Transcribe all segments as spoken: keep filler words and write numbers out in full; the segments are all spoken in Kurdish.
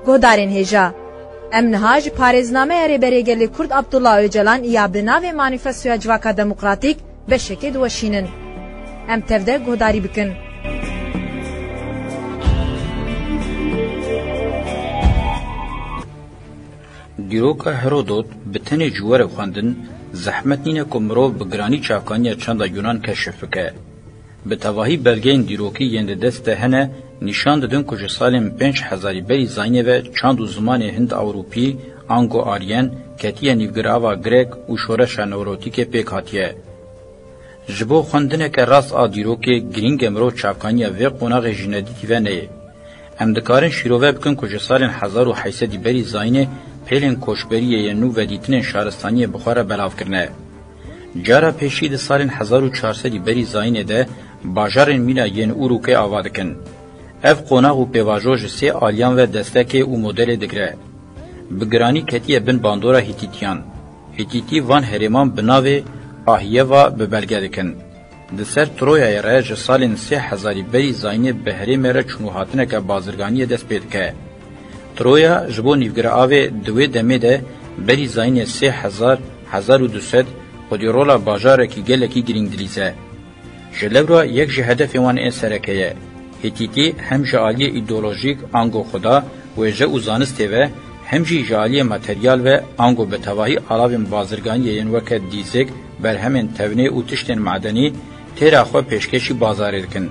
Guhdarên hêja, em niha ji parêznameya Rêberê Gelê Kurd Abdullah Ocalan ya bi navê Manîfestoya Civaka Demokratîk beşekê diweşînin. Em tev de guhdarî bikin. Dîroka Herodot bi tenê ji we re xwendin, zehmet nîne ku mirov bi giranî çavkaniya çanda Yunan keşif bike. Bi tevahî belgeyên dîrokî yên di dest de hene, nîşan didin ku ji salên pênc hezarî berî zayînê ve çand û zimanê Hind-Ewropî, ango Aryen, ketiye nîvgirava Grek û şoreşa Neolotîkê pêk hatiye. Ji bo xwendineke rast a dîrokê, girîng e mirov çavkaniya vê qonaxê ji nedîtî ve neyê. Em dikarin şîrove bikin ku ji salên hezar û heyt sedî berî zayînê pêlên koçberiyê yên nû vedîtinên şaristaniyê bi xwe re belav kirine. Cara pêşî di salên hezar û çar sedî berî zayînê de bajarên mîna yên Urûkê ava dikin. Ev qonax û pêvajo ji sê aliyan ve destekê û modelê digire. Bi giranî ketiye bin bandora Hîtîtiyan. Hîtîtî van herêman bi navê Ahyeva bi belge dikin. Di ser Troyayê re ji salên sê hezarî berî zayînê bi herêmê re çûn û hatineke bazirganiyê dest pê dike. Troya ji bo nîvgirêavê di wê demê de berî zayînê sê hezar, hezar û du sed xwedî rola bajarekî gelekî girîng dilîze. Ji lewra yek ji hedefên wan ên sereke ye. Hîtîtî hem ji aliyê îdeolojîk, ango xuda, wêje û zanistê ve, hem jî ji aliyê materyal ve, ango bi tevahî alavên bazirganiyê yên weke dîzik, berhemên tewnê û tiştên madenî, têra xwe pêşkêşî bazarê dikin.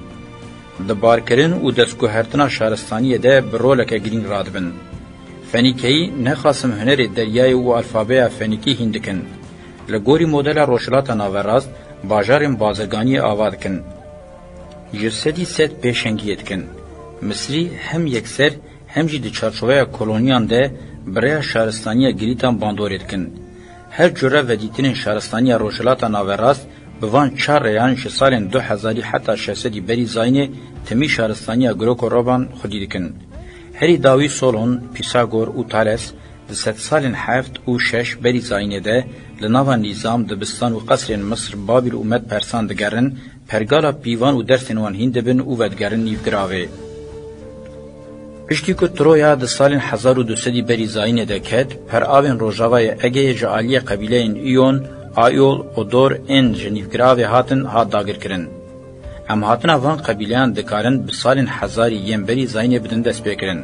Di barkirin û destguhertina şaristaniyê de bi roleke girîng radibin. Fenîkeyî nexasim hunerê deryayê û alfabeya Fenîkî hîn dikin. Li gorî modela Rojhilata Naverast, bajarên bazirganiyê ava dikin. Ji sedî sed pêşengiyê dikin. Misrî hem yekser hem jî di çarçoveya koloniyan de bi rêya şaristaniya Girîtan bandorê dikin. Her cure vedîtinên şaristaniya Rojhilata Naverast bi van çar rêyan ji salên du hezarî heta şeş sedî berî zayînê timî şaristaniya Greko-Roman xwedî dikin. Herî dawî Solon, Pîsagor û Thales di sedsalên heft û şeş berî zayînê de li nava nîzam, dibistan û qesrên Misir, Babil û Med-Persan digerin, pergala pîvan û dersên wan hîn dibin û vedigerin nîvgiravê. Piştî ku Troya di salên hezar û du sedî berî zayînê de ket, peravên rojavayê Egeyê ji aliyê qebîleyên Îon, Ayol û Dor ên ji nîvgiravê hatin hat dagirkirin. Em hatina van qebîleyan dikarin bi salên hezarî yên berî zayînê bidin destpêkirin.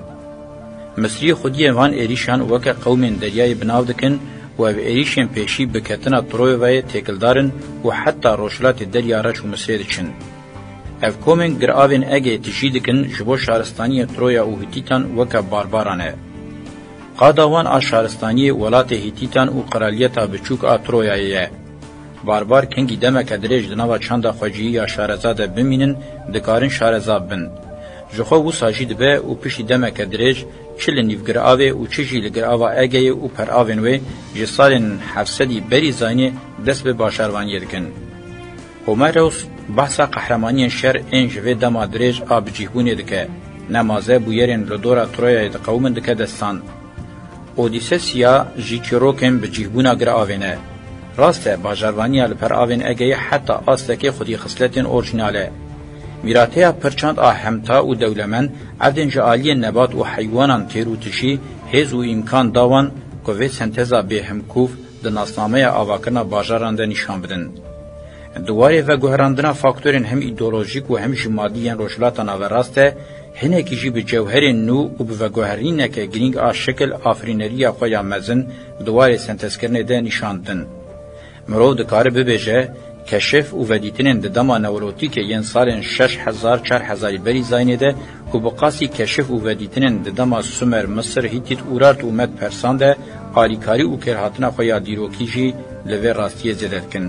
Misrî xwediyê van êrîşan weke qewmên deryayê bi nav dikin û ev êrîşên pêşî bi ketina Troyayê têkildar in û heta rojhilatê derya reş û Misrê diçin. Ev komên giravên Egeyê tijî dikin ji bo şaristaniyên Troya û Hîtîtan weke barbaran e. Qada wan a şaristaniyê welatê Hîtîtan û qiraliyeta biçûk a Troyayê ye. Barbar kengî demeke dirêj di nava çanda xwecihî ya şareza de bimînin, dikarin şareza bibin. Ji xwe wisa jî dibe û piştî demeke dirêj çi li nîvgiravê û çi jî li girava Egeyê û peravên wê ji salên heft sedî berî zayînê dest bi bajarvaniyê dikin. Homeros behsa qehremaniyên şer ên ji vê dema dirêj a bicîhbûnê dike. Nemaze bûyerên li dora Troyayê diqewimin dike destan. Odîsesiya jî çîrokên bicîhbûna giravê ne. Rast e, bajarvaniya li peravên Egeyê heta astekê xwedî xisletên orjînal e. Mîrateya pirçand a hemta û dewlemend, erdên ji aliyê nebat û heywanan têr û tijî, hêz û îmkan da wan ku vê senteza bêhemkûf di nasnameya avakirina bajaran de nîşan bidin. Di warê veguherandina faktorên hem îdeolojîk û hem jî madî yên Rojhilata Naverast de, hinekî jî bi cewherên nû û bi veguherîneke girîng a şikil afirîneriya xwe ya mezin di warê sentezkirinê de nîşan didin. Mirov dikare bibêje, keşif û vedîtinên di dema Neolotîkê yên salên şeş hezar çar hezarî berî zayînê de û bi qasî keşif û vedîtinên di dema Sumer, Misir, Hîtît, Urart û Med Persan de alîkarî û kêrhatina xwe ya dîrokî jî li vê rastiyê zêde dikin.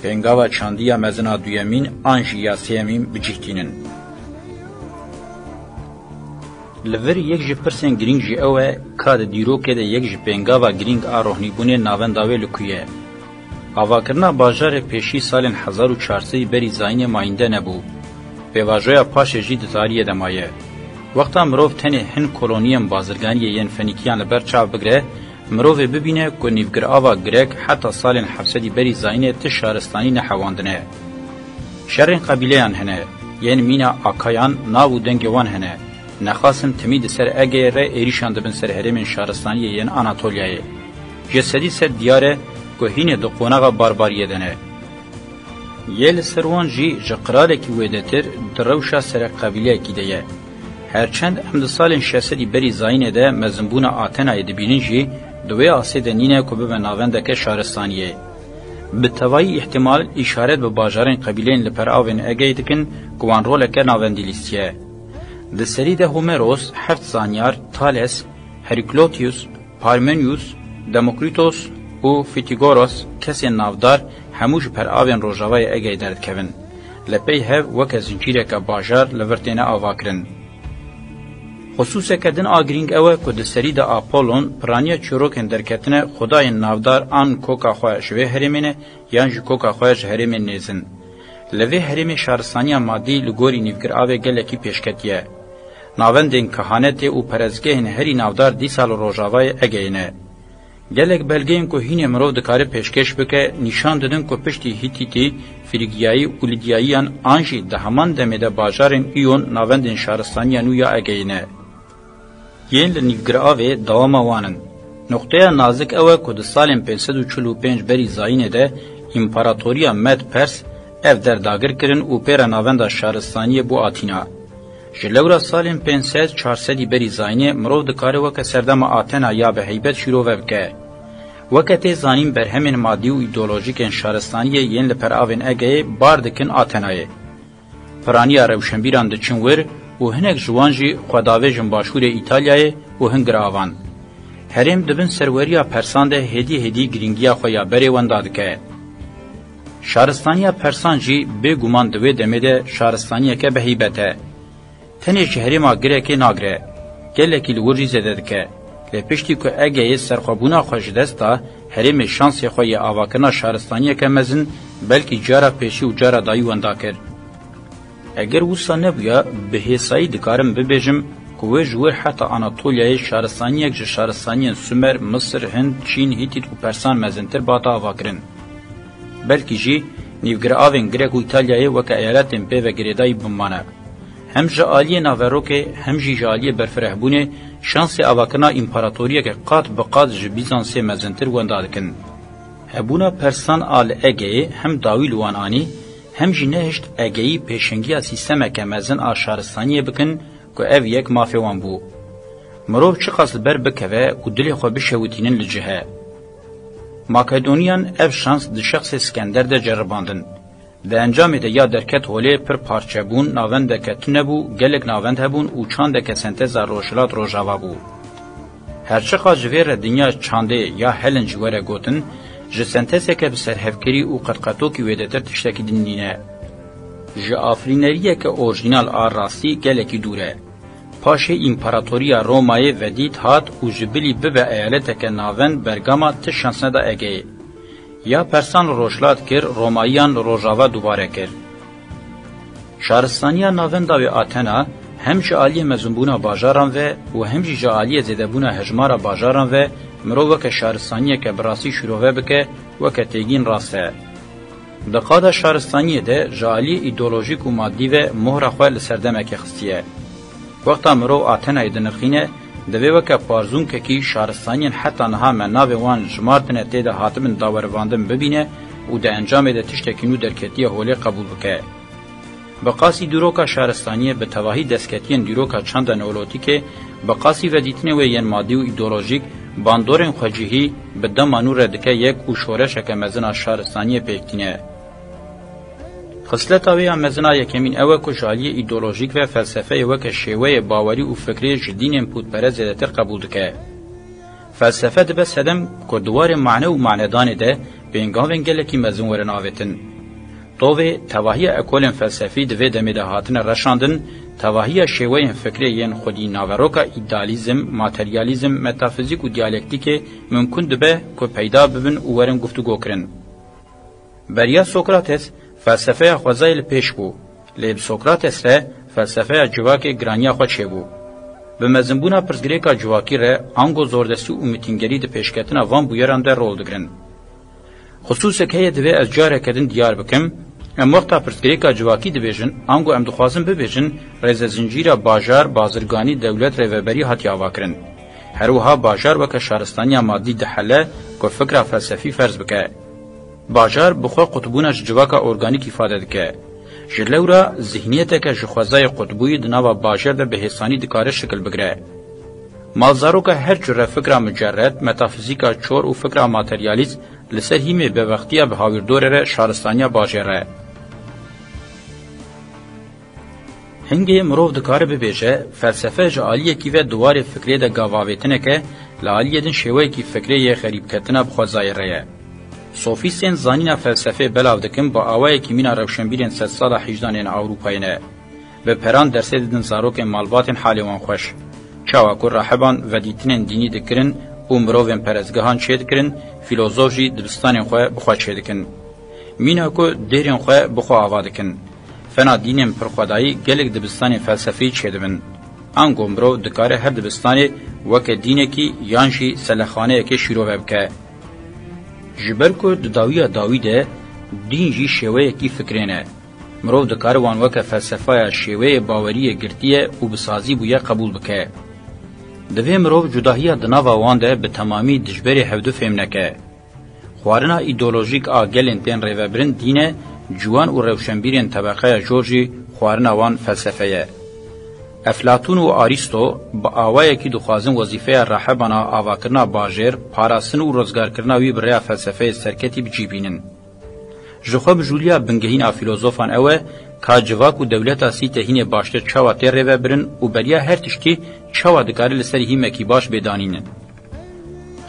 Pêngava çandî ya mezin a duyemîn an jî ya sêyemîn bi cih tînin. Li vir yek ji pirsên girîng jî ew e, ka di dîrokê de yek ji pêngava girîng a rohnîbûnê navenda wê li ku ye? Avakirina bajarê pêşî salên hezar û çar sedî berî zayînê mayînde nebû. Pêvajoya paşê jî di tariyê de maye. Wexta mirov tenê hin koloniyên bazirganiyê yên Fenîkiyan li ber çav bigire, mirovê bibîne ku nîvgirava Grek heta salên heft sedî berî zayînê ti şaristanî nehewandine. Şerên qebîleyan hene, yên mîna Akayan nav û dengê wan hene. Nexasim timî di ser Egeyê re êrîşan dibin ser herêmên şaristaniyê yên Anatolyayê. Ji sedî sed diyar e ku hînê di qonaxa barbariyê de ne. Yê li ser wan jî ji qiralekî wêdetir di rewşa serek qebîleyekî de ye. Herçend em di salên şeş sedî berî zayînê de mezinbûna Athenayê dibînin jî, di wê asê de nîne ku bibe navendeke şaristaniyê. Bi tevayî îhtimal îşaret bi bajarên qebîleyên li peravên Egeyê dikin ku wan roleke navendî lîstiye. Di serî de Homeros, heft zanyar, Thales, Heriklotius, Parmenius, Demokritos û Fitigoros kesên navdar hemû ji peravên rojavayê Egeyê derdikevin. Li pey hev weke zincîreke bajar li vir têne avakirin. Xisûseke din a girîng ew e ku di serî de Apollon piraniya çîrokên derketine xwedayên navdar an koka xwe ji wê herêmê ne yan jî koka xwe ji herêmên nêzin. Li vê herêmê şaristaniya madî li gorî nîvgiravê gelekî pêşketî ye. Navendên kehanetê û perestgehên herî navdar dîsa li rojavayê Egeyê ne. Gelek belgeyên ku hînê mirov dikare pêşkêş bike, nîşan didin ku piştî Hîtîtî, Frîgiyayî û Lîdiyayiyan an jî di heman demê de bajarên Îyon navendên şaristaniya nû ya Egeyê ne. Yên li nîvgiravê dewama wan in. Nuqteya nazik ew e ku di salên pênc sed û çil û pênc berî zayînê de împaratoriya Med Pers ev der dagir kirin û pê re navenda şaristaniyê bû Atîna. Ji lewra salên pênc sed çar sedî berî zayînê mirov dikare weke serdema Atena ya bi heybet şîrove bike. Weke tê zanîn berhemên madî û îdeolojîkên şaristaniyê yên li peravên Egeyê bar dikin Atenayê. Piraniya rewşenbîran diçin wir û hinek ji wan jî xwedavêjin başûrê Îtalyayê û hin giravan. Herêm di bin serweriya Persan de hêdî hêdî girîngiya xwe ya berê wenda dike. Şaristaniya Persan jî bêguman di wê demê de şaristaniyeke bi heybet e. Tenê ji herêma Girekê nagire, gelekî li wir jî zêde dike. Lê piştî ku Egeyê serxwebûna xwe ji dest da, herêmê şansê xwe yê avakirina şaristaniyeke mezin, belkî cara pêşî û cara dayî wenda kir. Eger wisa nebûya, bi hêsayî dikarim bibêjim ku wê ji wir heta Anatolyayê şaristaniyek ji şaristaniyên Sumer, Misir, Hind, Çîn, Hîtît û Persan mezintir bihata avakirin. Belkî jî nîvgiravên Grek û Îtalyayê weke eyaletên pê ve girêdayî bimane. Hem ji aliyê naverokê hem jî ji aliyê berfirehbûnê şansê avakirina împaratoriyeke qat bi qat ji Bîzansê mezintir wenda dikin. Hebûna Persan a li Egeyê hem dawî li wan anî, hem jî nehişt Egeyî pêşengiya sîstemeke mezin a şaristaniyê bikin ku ev yek mafê wan bû. Mirov çiqas li ber bikeve û dilê xwe bişewitînin li cih e. Makedoniyan ev şans di şexsê Skender de ceribandin. Di encamê de ya derket holê pir parçebûn, navendeke tune bû, gelek navend hebûn û çandeke senteza rojhilat rojava bû. Her çiqas ji vê re dinya çandê ya Helen jî were gotin, ji sentezeke bi serhevkirî û qetqetokî wêdetir tiştekî din nîne. Ji afirîneriyeke orjînal a rastî gelekî dûr e. Paşê Împaratoriya Romayê vedît hat û ji bilî bibe eyaleteke navend Bergama ti şans neda Egeyê. Ya Persan li rojhilat kir, Romayiyan li rojava dubare kir. Şaristaniya navenda wê Athena hem ji aliyê mezinbûna bajaran ve û hem jî ji aliyê zêdebûna hejmara bajaran ve mirov weke şaristaniyeke bi rastî şîrove bike, weke têgîn rast e. Di qada şaristaniyê de ji aliyê îdeolojîk û madî ve mohra xwe li serdemekê xistiye. Wexta mirov Athenayê dinirxîne, divê weke parzûnkekî şaristaniyên heta niha me navê wan jimartine tê de hatibin dawerivandin bibîne û di encamê de tiştekî nû derketiye holê qebûl bike. Bi qasî dîroka şaristaniyê bi tevahî destketiyên dîroka çanda neolotîkê, bi qasî vedîtinê wê yên madî û îdeolojîk, bandorên xwecihî bi dema nû re dike yek û şoreşeke mezin a şaristaniyê pêk tîne. Xisleta wê ya mezin a yekemîn ew e ku ji aliyê îdeolojîk ve felsefeyê weke şêweyê bawerî û fikrê ji dînên pûtperest zêdetir qebûl dike. Felsefe dibe sedem ku di warê mane û manedanê de pêngavên gelekî mezin werin avêtin. Tovê tevahiya ekolên felsefî di vê demê de hatine reşandin, tevahiya şêweyên fikrê yên xwedî naveroka îdealîzm, materyalîzm, metafizîk û diyalektîkê mimkun dibe ku peyda bibin û werin guftûgokirin. Beriya Sokrates, felsefeya xwezayê li pêş bû, lê bi Sokrates re felsefeya civakê giraniya xwe çêbû. Bi mezinbûna pirsgirêka civakî re ango zordestî û mitîngerî di pêşketina van bûyeran de rol digirin. Xisûsek heye divê ez careke din diyar bikim, Em wexta pirsgirêka civakî dibêjin, ango em dixwazin bibêjin, rêzezincîra bajar, bazirganî, dewlet, rêveberî hatiye avakirin. Her wiha bajar weke şaristaniya madî dihele ku fikra felsefî ferz bike. Bajar bi xwe qutbûna ji civaka organîk îfade dike. Ji lewra zihniyeteke ji xwezayê qutbûyî di nava bajêr de bi hêsanî dikare şikil bigire. Malzaroka her cure fikra mucerred, metafizîka çor û fikra materyalîst li ser hîmê bevextiya bi hawîrdorê re şaristaniya bajêr e. Hingê mirov dikare bibêje, felsefe ji aliyekî ve di warê fikrê de gavavêtineke, li aliyê din şêweyekî fikrê yê xerîbketina bi xwezayê re ye. Sofîstên zanîna felsefê belav dikin, bi awayekî mîna rewşenbîrên sedsala hejdan ên Ewropayê ne. Bi peran dersê didin zarokên malbatên halê wan xweş. Çawa ku rahiban vedîtinên dînî dikirin û mirovên perestgehan çêdikirin, fîlozof jî dibistanên xwe bi xwe çêdikin. Mîna ku dêrên xwe bi xwe ava dikin. Fena dînên pirxwedayî gelek dibistanên felsefî çêdibin. Ango mirov dikare her dibistanê weke dînekî yan jî selexaneyekê şîrove bike. Ji ber ku di dawiya dawî de dîn jî şêweyekî fikrê ne. Mirov dikare wan weke felsefaya şêweyê baweriyê girtiye û bi sazî bûye qebûl bike. Divê mirov cudahiya di nava wan de bi temamî dijberê hevdu fêm neke. Xwarina îdeolojîk a gelên tên rêvebirin dîn e, ciwan û rewşenbîrên tebeqeya jor jî xwarina wan felsefe ye. Eflatûn û Arîsto bi awayekî dixwazin wezîfeya reheban a avakirina bajêr, parastin û rizgarkirina wî bi rêya felsefeyê serketî bi cî bînin. Ji xwe mijûliya bingehîn a fîlozofan ew e, ka civak û dewleta Sîte hînê baştir çawa tê rêvebirin û beriya her tiştî çawa dikare li ser hîmekî baş bê danîn.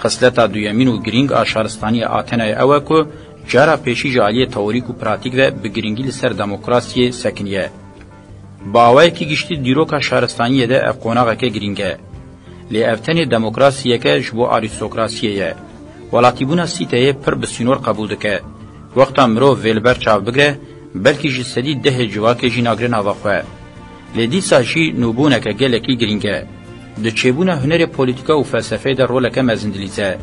Xisleta duyemîn û girîng a şaristaniya Atenayê ew e ku cara pêşî ji aliyê teorîk û pratîk ve bi girîngî li ser demokrasiyê sekiniye. Bi awayekî giştî dîroka şaristaniyê de ev qonaxeke girîng e. Lê ev tenê demokrasiyeke ji bo arîstokrasiyê ye. Welatîbûna Sîteyê pir bi sînor qebûl dike. Wexta mirov vê li ber çav bigire, belkî ji sedî dehê civakê jî nagire nava xwe. Lê dîsa jî nûbûneke gelekî girîng e. Di çêbûna hunerê polîtîka û felsefeyê de roleke mezin dilîze.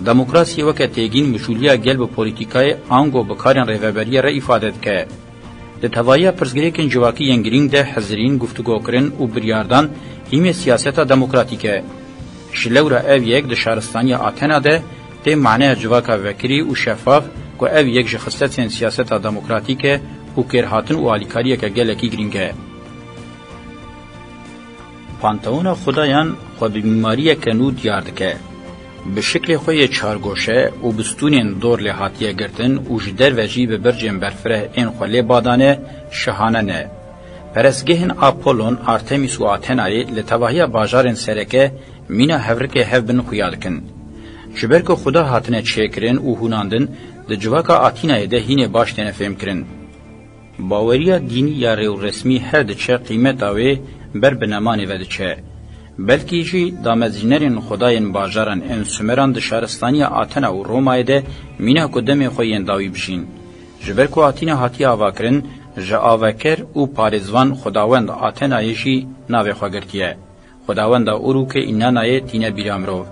Demokrasiyê weke têgîn mijûliya gel bi polîtîkayê ango bi karên rêveberiyê re îfade dike. Di tevahiya pirsgirêkên civakî yên girîng de hizirîn, guftûgokirin û biryardan hîmê siyaseta demokratîk e. Ji lewra ev yek di şaristaniya Atena de tê maneya civaka vekirî û şefaf ku ev yek ji xisletên siyaseta demokratîk e û kêrhatin û alîkariyeke gelekî girîng e. Panteona xudayan xwe bi mîmariyeke nû diyar dike. Bi şiklê xwe yê çargoşe û bi stûnên dor lê hatiye girtin û ji derve jî bi bircên berfireh ên xwe lê badane, şahane ne. Perestgehên Apollon, Artemis û Athenayê li tevahiya bajarên sereke mîna hevrikê hev bin xuya dikin. Ji ber ku xuda hatine çêkirin û hûnandin, di civaka Atînayê de hînê baş têne fêmkirin. Baweriya dînî ya rêwresmî her diçe qîmeta wê ber bi nemanê ve diçe. Belkî jî damezrînerên xwedayên bajaran ên Sumeran di şaristaniya Atena û Romayê de mîna ku demê xwe yên dawî bijîn. Ji ber ku Atîna hatiye avakirin, ji aveker û parêzvan xwedawend Atenayê jî navê xwe girtiye. Xwedawenda Urûkê Înanayê tîne bîra mirov.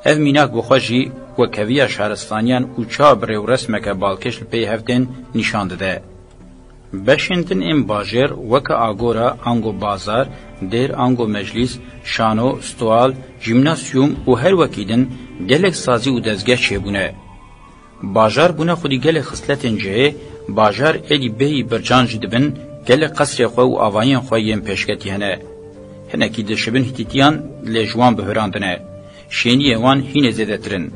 Ev mînak bi xwe jî wekheviya şaristaniyan û çawa bi rêwresmeke balkêş li pey hev tên nîşan dide. Beşên din ên bajêr weke agora ango bazar, dêr ango meclîs, şano, stoal, jîmnasyum û her wekî din gelek sazî û dezgeh çêbûne. Bajar bûne xwedî gelek xisletên cihê, bajar êdî bêyî bircan jî dibin, gelek qesrê xwe û avahiyên xwe yên pêşketî hene. Hinekî dişibin Hîtîtiyan lê ji wan bihurandine. Şêniyê wan hînê zêdetir in.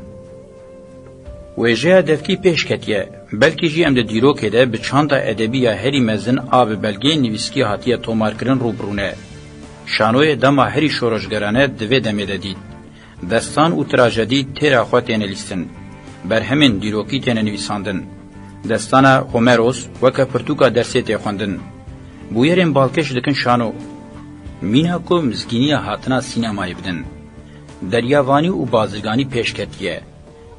Wêjeya devkî pêş ketiye, belkî jî em di dîrokê de bi çanda edebî ya herî mezin a bi belgeyên nivîskî hatiye tomarkirin rû bi rû ne. Şanoyê dema herî şoreşgerane di vê demê de dît. Destan û trajedî têra xwe têne lîstin. Berhemên dîrokî têne nivîsandin. Destana Homeros weke pirtûka dersê tê xwendin. Bûyerên balkêş dikin şano. Mîna ku mizgîniya hatina sînemayê bidin. Deryavanî û bazirganî pêş ketiye.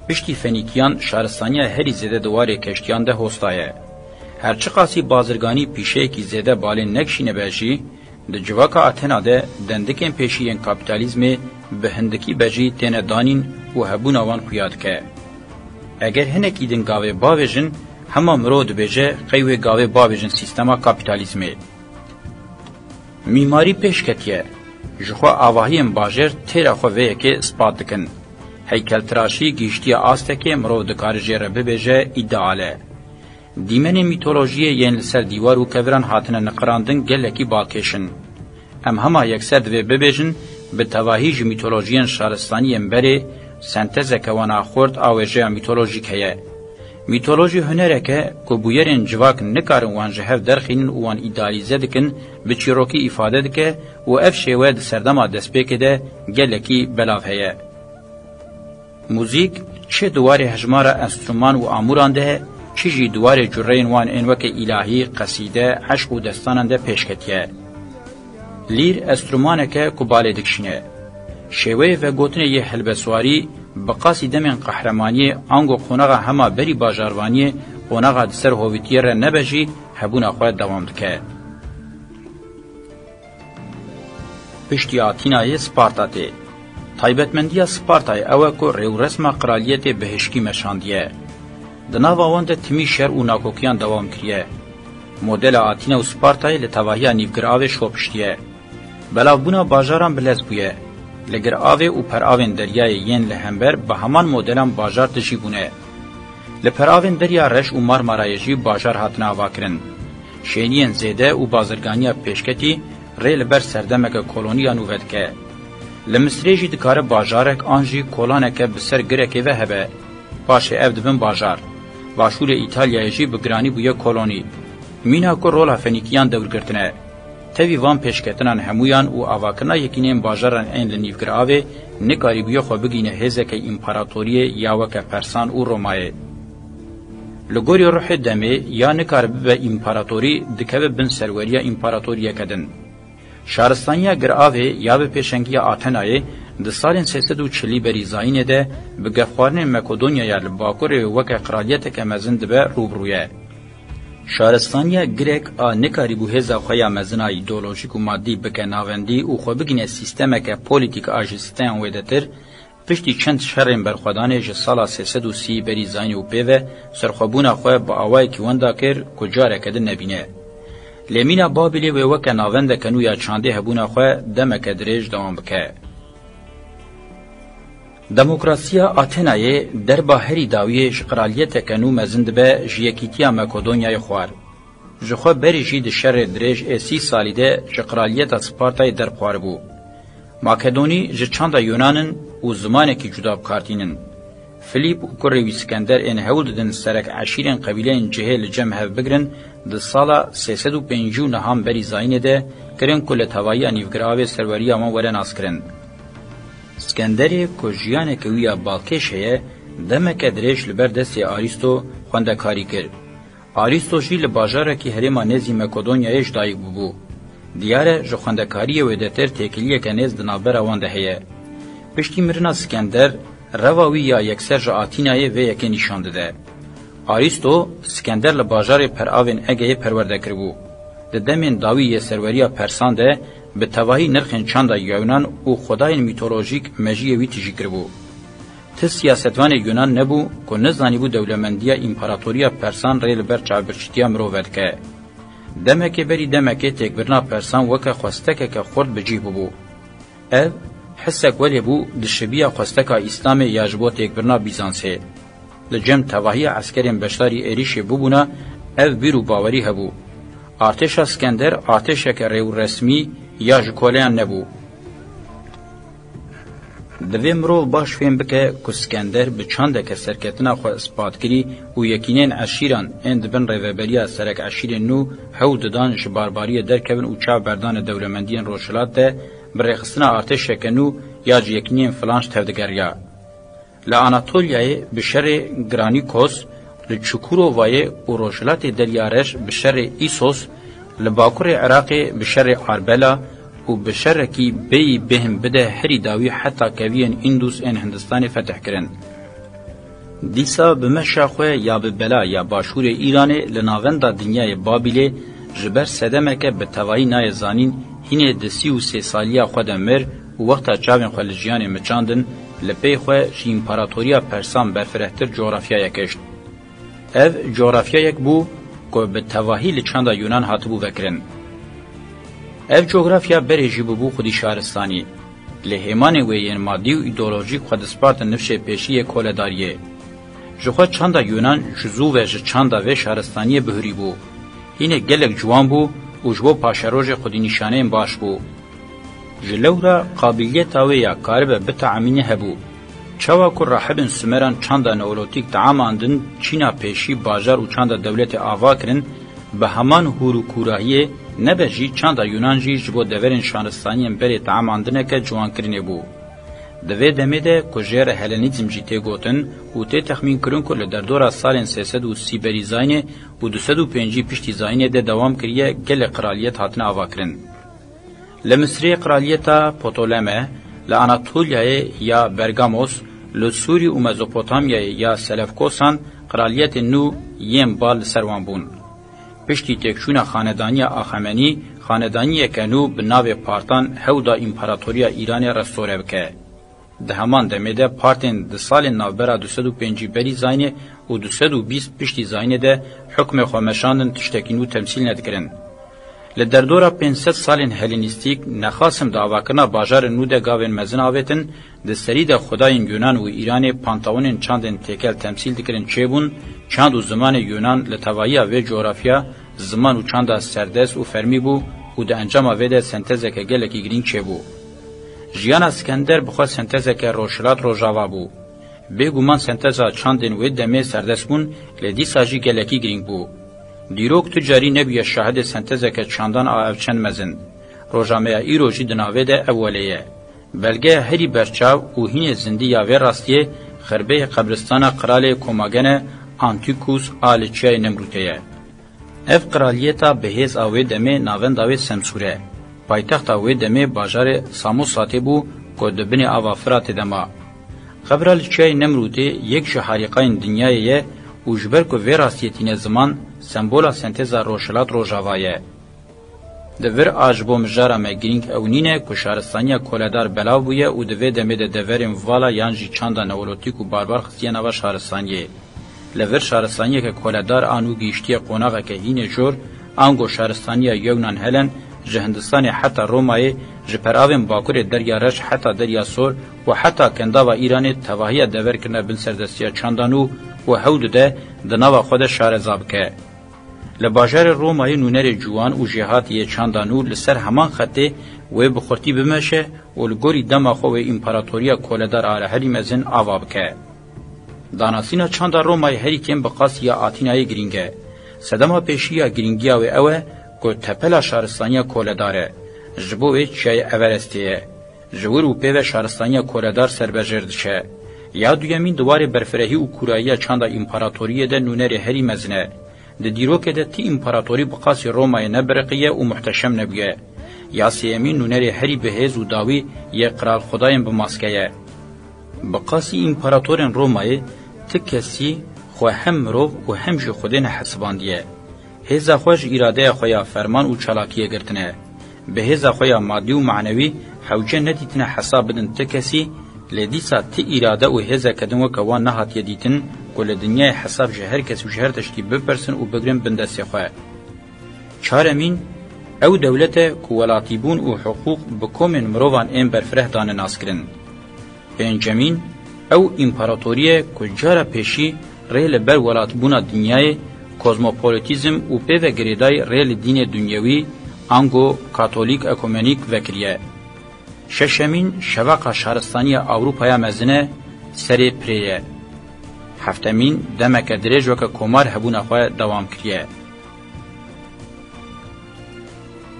Piştî Fenîkiyan şaristaniya herî zêde di warê keştiyan de hosta ye. Her çiqasî bazirganî pîşeyekî zêde balê nekişîne be jî, di civaka Atena de dendikên pêşî yên kapîtalîzmê bi hindikî be jî têne danîn û hebûna wan xuya dike. Eger hinekî din gavê bavêjin, Hema mirov dibêje qey wê gavê bavêjin sîstema kapîtalîzmê. Mîmarî pêş ketiye. Ji xwe avahiyên bajêr têra xwe vê yekê ispat dikin. Heykeltiraşî gihîştiye astekê mirov dikare jê re bibêje îdeal e. Dîmenên mîtolojiyê yên li ser dîwar û keviran hatine niqirandin gelekî balkêş in. Em hema yekser divê bibêjin, bi tevahî ji mîtolojiyên şaristaniyên berê, sentezeke wana xurt a wêjeya mîtolojîk heye. Mîtolojî hunerek e ku bûyerên civak nikarin wan ji hev derxînin û wan îdealîze dikin, bi çîrokî îfade dike û ev şêwe di serdema destpêkê de gelekî belav heye. Muzîk çi di warê hejmara enstrûman û amûran de, çi jî di warê cureyên wan ên weke îlahî, qesîde, eşq û destanan de pêş ketiye. Lîr enstrûmaneke ku balê dikişîne. Şêweyê vegotinê yê helbestwarî bi qasî demên qehremaniyê ango qonaxa hema berî bajarvaniyê, qonaxa di ser hovîtiyê re nebe jî hebûna xwe dewam dike. Piştî Atînayê Sparta tê. Taybetmendiya Spartayê ew e ku rêwresma qraliyetê bi hişkî meşandiye. Di nava wan de timî şer û nakokiyan dewam kiriye. Modela Atîna û Spartayê li tevahiya Nîvgiravê şopiştiye. Belavbûna bajaran bi lez bûye. Li giravê û peravên deryayê yên li hember bi heman modelan bajar tijî bûne. Li peravên Derya Reş û Marmarayê jî bajar hatine avakirin. Şêniyên zêde û bazirganiya pêşketî rê li ber serdemeke kolonî ya nû vedike. Li Misirê jî dikare bajarek an jî kolaneke bi ser girekê ve hebe. Paşê ev dibin bajar. Başûrê Îtalyayê jî bi giranî bûye kolonî. Mîna ku rola Fenîkiyan dewr girtine. Tevî van pêşketinan hemûyan û avakirina yekîneyên bajaran ên li Nîvgiravê nikarîbûye xwe bigihîne hêzeke împaratoriyê ya weke Persan û Romayê. Li gorî ruhê demê ya nikare bibe împaratorî, dikeve bin serweriya împaratoriyeke din. Şaristaniya Giravê ya bi pêşengiya Athenayê di salên sê sed û çilî berî zayînê de bi gefxwarinên Makedonyaya li bakurê weke qraliyeteke mezin dibe rû bi rû ye. Şaristaniya Grek a nikarîbû hêza xwe ya mezin a îdeolojîk û madî bike navendî û xwe bigihîne sîstemeke polîtîk a ji sîsteman wêdetir, piştî çend şerên berxwedanê ji sala sê sed û sî berî zayînê û pê ve serxwebûna xwe bi awayekî wenda kir ku careke din nebîne. Lê mîna Babîlê wê weke navendeke nû ya çandê hebûna xwe demeke dirêj dewam bike. Demokrasiya Athenayê derba herî dawiyê ji qraliyeteke nû mezin dibe ji Yekîtiya Makedonyayê xwar. Ji xwe berî jî di şerê dirêj ê sî salî de ji qraliyeta Spartayê derb xwaribû. Makedonî ji çanda Yunan in û zimanekî cuda bi kar tînin. Filîp û kurê wî Skender ên hewl didin serek eşîrên qebîleyên cihê li cem hev bigirin, di sala sê sed û pêncî û nehan berî zayînê de kirin ku li tevahiya Nîvgiravê serweriya wan were naskirin. Skenderê ku jiyaneke wî ya balkêş heye, demeke dirêj li ber destê Arîsto xwendekarî kir. Arîsto jî li bajarekî herêma nêzî Makedonyayê ji dayik bûbû. Diyar e, ji xwendekariyê wêdetir têkiliyeke nêz di navbera wan de heye. Piştî mirina Skender, reva wî ya yekser ji Atînayê vê yekê nîşan dide. Arîsto, Skender li bajarê peravên Egeyê perwerde kiribû. Di demên dawî yê serweriya Persan de bi tevahî nirxên çanda Yewnan û xwedayên mîtolojîk mejiyê wî tijî kiribû. Ti siyasetvanê Yunan nebû ku nizanîbû dewlemendiya împaratoriya Persan rê li ber çavbirçîtiya mirov vedike. Demekê berî demekê têkbirina Persan weke xwestekeke xurt bi cih bûbû. Ev, hisek welê bû di şibiya xwesteka Îslamê ya ji bo têkbirina Bîzansê. Li cem tevahiya eskerên beşdarî êrîşê bûbûna, ev bîr û bawerî hebû. Artêşa Skender artêşeke rêwresmî ya ji koleyan nebû. Divê mirov baş fêm bike ku Skender bi çandeke serketina xwe ispat kirî û yekînên eşîran ên di bin rêveberiya serek eşîrên nû hewl didan ji barbariyê derkevin û çav berdane dewlemendiyên Rojhilat de bi rêxistina artêşeke nû ya ji yekîniyên filanc tevdigeriya. Li Anatolyayê bi şerê Granikos, li Çukurovayê û Rojhilatê Derya Reş bi şerê Îsos, li Bakurê Iraqê bi şerê Arbela û bi şerekî bêyî bêhn bide herî dawî heta keviyên Îndûs ên Hindistanê fetih kirin. Dîsa bi meşa xwe ya bi bela ya başûrê Îranê li navenda dinyayê Babîlê ji ber sedemeke bi tevahî nayê zanîn, hînê di sî û sê saliya xwe de mir û wexta çavên xwe li jiyanê miçandin, li pey xwe ji împaratoriya Persan berfirehtir cografyayek hişt. Ev cografyayek bû ku bi tevahî li çanda Yunan hatibû vekirin. Ev cografya berê jî bûbû xwedî şaristanî. Li hêmanê wê yên madî û îdeolojîk xwe dispartin nifşê pêşî yê koledariyê. Ji xwe çanda Yunan ji zû ve ji çanda vê şaristaniyê bihurî bû. Hînê gelek ciwan bû û ji bo paşerojê xwedînîşaneyên baş bû. Ji lewra qabiliyeta wê ya karibe biteamîne hebû. Çawa ku rahibên Sumeran çanda neolotîk teamandin, çîna pêşî, bajar û çanda dewletê ava kirin, bi heman hûr û kûrahiyê nebe jî çanda Yunan jî ji bo deverên şaristaniyên berê teamandineke ciwankirinê bû. Di vê demê de ku jê re Helenîzm jî tê gotin û tê texmînkirin ku li derdora salên sê sed û sî berî zayînê û du sed û pêncî piştî zayînê de dewam kiriye, gelek qiraliyet hatine avakirin. Li Misirê qiraliyeta Potoleme, li Anatolyayê ya Bergamos, li Sûrî û Mezopotamyayê ya Selefkosan qiraliyetên nû yên bal li ser wan bûn. Piştî têkçûna xanedaniya Axemenî, xanedaniyeke nû bi navê Partan hew da împaratoriya Îranê restore bike. Di heman demê de Partên di salên navbera du sed û pêncî berî zayînê û du sed û bîst piştî zayînê de hukmê xwe meşandin, tiştekî nû temsîl nedikirin. Li derdora pênc sed salên Helînîstîk, nexasim di avakirina bajarên nû de gavên mezin avêtin, di serî de xwedayên Yunan û Îranê panteonên çandên têkel temsîl dikirin çêbûn, çand û zimanê Yunan li tevahiya vê cografya, ziman û çanda serdest û fermî bû û di encama vê de sentezeke gelekî girîng çêbû. Jiyana Skender bi xwe sentezeke rojhilat rojava bû. Bêguman senteza çandên wê demê serdest bûn, lê dîsa jî gelekî girîng bû. Dîrok tu carî nebûye şahidê sentezeke çandan a ev çend mezin. Roja me ya îro jî di navê de ew welê ye. Belgeya herî berçav û hînê zindî ya vê rastiyê xirbeyê qebristana qiralê Komagene Antikus a li Çiyayê Nemrûtê ye. Ev qiraliyeta bihêz a wê demê navenda wê Semsûr e. Paytexta wê demê bajarê Samosatê bû ku di binê ava Firatê de ma. Qebra li Çiyayê Nemrûtê yek ji harîqayên dinyayê ye û ji ber ku vê rastiyê tîne ziman, sembola senteza rojhilat rojava ye. Di vir a ji bo mijara me girîng ew nîne ku şaristaniya koledar belav bûye û di vê demê de deverên vala yan jî çanda neolotîk û barbar xistiye nava şaristaniyê. Li vir şaristaniyeke koledar a nû gihîştiye qonaxeke hînê jor, ango şaristaniya Yewnan Helen, ji Hindistanê heta Romayê, ji peravên bakurê Derya Reş heta Derya Sor û heta Kendava Îranê tevahiya deverkirina bin serdestiya çanda nû û hew dide di nava xwe de şareza bike. Li bajarê Romayê nûnerê ciwan û jêhatî yê çanda nû li ser heman xetê wê bi xurtî bimeşe û li gorî dema xwe wê împaratoriya koledar a li herî mezin ava bike. Danasîna çanda Romayê herî kêm bi qasî ya Atînayê girîng e. Sedema pêşî ya girîngiya wê ew e ku tepela şaristaniya koledar e. Ji bo wê çiyayê Everestê ye. Ji wir û pê ve şaristaniya koledar serbejêr diçe. Ya duyemîn di warê berfirehî û kûrayiya çanda împaratoriyê de nûnerê herî mezin e. Di dîrokê de ti împaratorî bi qasî Romayê nebiriqiye û muhteşem nebûye. Ya sêyemîn nûnerê herî bihêz û dawî yê qral xwedayên bi maske ye. Bi qasî împaratorên Romayê ti kesî xwe hem mirov û hem jî xwedê nehesibandiye. Hêza xwe ji îradeya xwe ya ferman û çalakiyê girtine. Bi hêza xwe ya madî û manewî hewce nedîtine hesab bidin ti kesî, lê dîsa ti îrade û hêzeke din weke wan nehatiye dîtin ku li dinyayê hesab ji her kes û ji her tiştî bipirsin û bigrin bin destê xwe. Çaremîn, ew dewlet e ku welatîbûn û hiqûq bi komên mirovan ên berfireh dane naskirin. Pêncemîn, ew împaratorî ye ku cara pêşî rê li ber welatbûna dinyayê, kozmopolitîzm û pê ve girêdayî rê li dînê dunyewî, ango katolîk ekumenîk vekiriye. Şeşemîn, şeveqa şaristaniya Ewropaya mezin e, serê pirê ye. Heftemîn, demeke dirêj weke komar hebûna xwe dewam kiriye.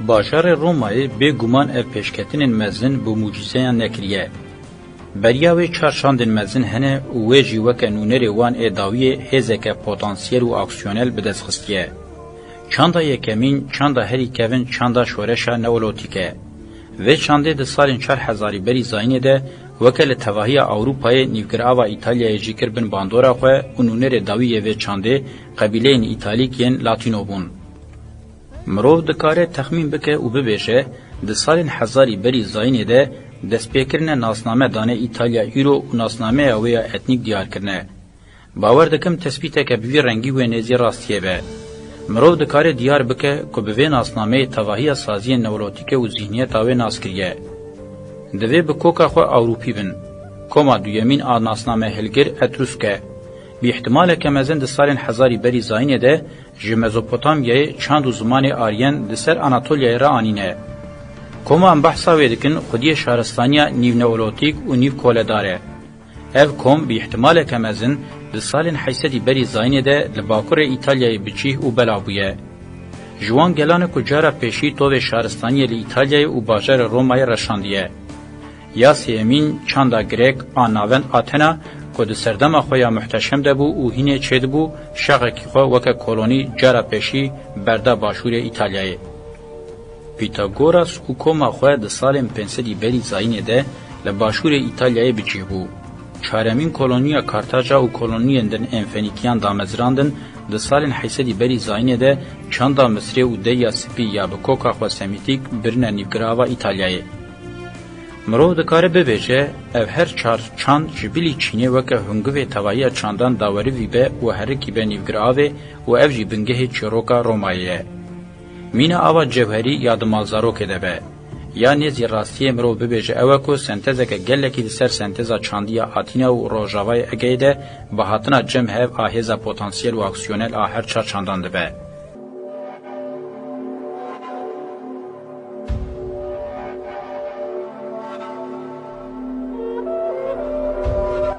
Bajarê Romayê bêguman ev pêşketinên mezin bi mucîzeyan nekiriye. Beriya wê çar çandên mezin hene û wê jî weke nûnerê wan ê dawiyê hêzeke potansiyel û aksiyonel bi dest xistiye. Çanda yekemîn, çanda herî kevin, çanda şoreşa neolotîk e. Vê çandê di salên çar hezarî berî zayînê de weke li tevahiya Ewropayê nîvgirava Îtalyayê jî kir bin bandora xwe û nûnerê dawî yê vê çandê qebîleyên Îtalîk yên Latîno bûn. Mirov dikare texmîn bike û bibêje, di salên hezarî berî zayînê de destpêkirine nasname dane Îtalya îro û nasnameya wê ya etnîk diyar kirine. Bawer dikim tespîteke bi vî rengî wê nêzî rastiyê be. Mirov dikare diyar bike ku bi vê nasnameyê tevahiya saziyên neolotîke û zîhniyeta wê nas kiriye. Divê bi koka xwe Ewropî bin. Koma duyemîn a nasnamehilgir Etrûsk e. Bi îhtimaleke mezin di salên hezarî berî zayînê de ji Mezopotamyayê çand û zimanê Aryen di ser Anatolyayê re anîne. Koma em behsa wê dikin xwediyê şaristaniya nîvneolotîk û nîvkoledar e. Ev kom bi îhtimaleke mezin di salên heysedî berî zayînê de li bakurê Îtalyayê bi cih û belav bûye. Ji wan gelan e ku cara pêşî tovê şaristaniyê li Îtalyayê û bajarê Romayê reşandiye. Ya sêyemîn çanda Grek a navend Athena ku di serdema xwe ya muhteşem de bû û hînê çêdibû, şaxekî xwe weke kolonî cara pêşî berda başûrê Îtalyayê. Pîtagoras û koma xwe di salên pênc sedî berî zayînê de li başûrê Îtalyayê bi cih bû. Çaremîn koloniya Kartaca û koloniyên din ên Fenîkiyan damezrandin, di salên heysedî berî zayînê de çanda Misirê û Derya Spî ya bi koka xwe Semîtîk birine nîvgirava Îtalyayê. Mirov dikare bibêje, ev her çar çand ji bilî çînê weke hungivê tevahiya çandan dawerivî be û herikî be nîvgiravê û ev jî bingehê çîroka Romayê ye. Mîna ava cewherî ya di malzarokê de be. Ya nêzî rastiyê mirov bibêje ew e ku sentezeke gelekî li ser senteza çandî ya Atîna û Rojavayê Egeyê de bi hatina cem hev a hêza potansiyel û aksiyonel a her çar çandan dibe.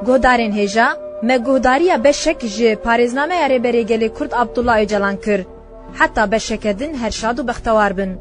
Guhdarên hêja, me guhdariya beşek ji parêznameya Rêberê Gelê Kurd Abdullah Ocalan kir. Heta beşeke din her şad û bextewar bin.